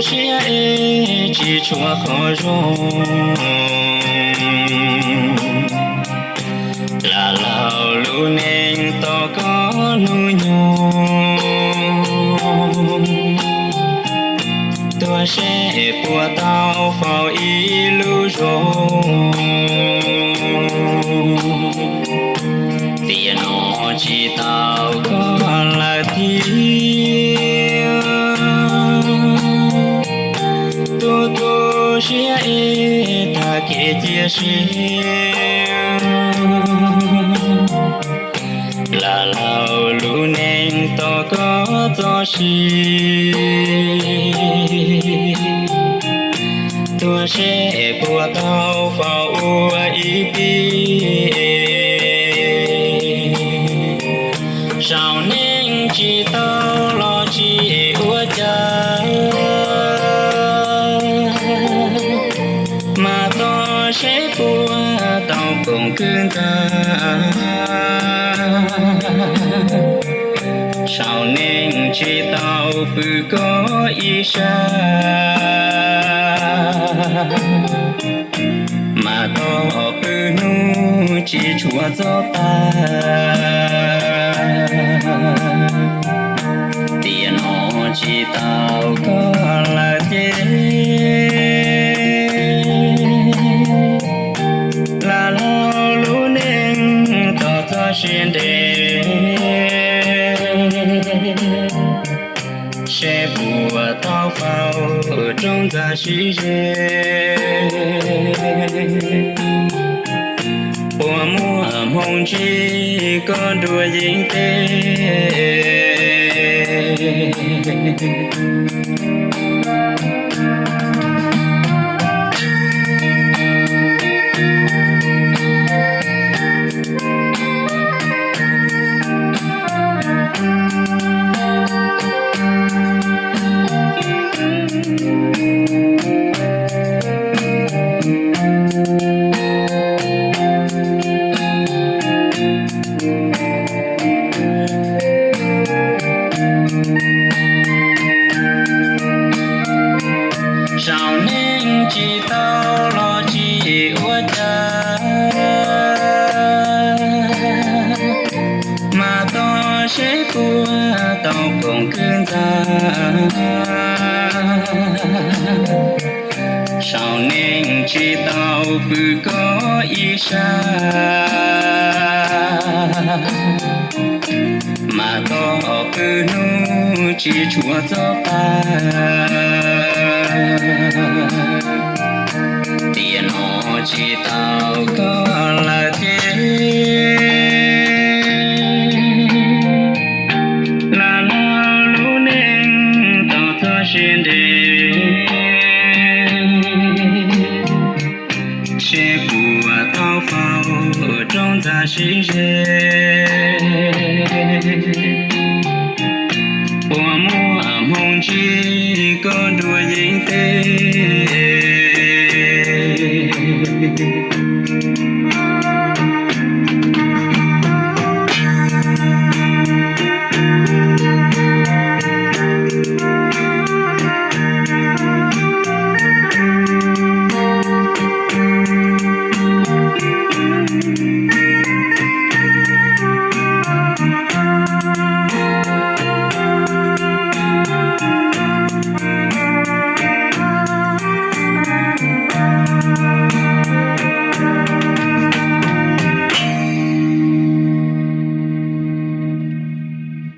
siab es tsis tshua qhov zoo. Lam laug lub neej tau koj hnub nyoog, tuag seb puas tau faus ib lub zoo. Tiam no tsis tau koj lawm thiab, tu tu siab es tag kev cia siab. Lam laug lub neej tau koj txoj sia, tuag seb puas tau faus ua ib pib. Saum neej tsis tau los tsis ua cas, mas tos seb puas tau koom kwv ntxa. Saum neej tsis tau pw koj ib sab, mas tos pw hnub tsis tshua txog tag. Tiam no tsis tau koj lawm ces, lam laug lub neej tau txoj sia nres, seb puas tau faus rau ntxa sib ze. Puas muaj hmoo ntsib koj nruab yeeb teb? Saum neej tsis tau los tsis ua cas, mas tos seb puas tau koom kwv ntxa. Saum neej tsis tau pw koj ib sab, mas tos pw hnub tsis tshua txog tag. Tiam no tsis tau koj lawm ces, lam laug lub neej tau txoj sia nres, seb puas tau faus rau ntxa sib ze. Puas muaj hmoo ntsib koj nruab yeeb teb?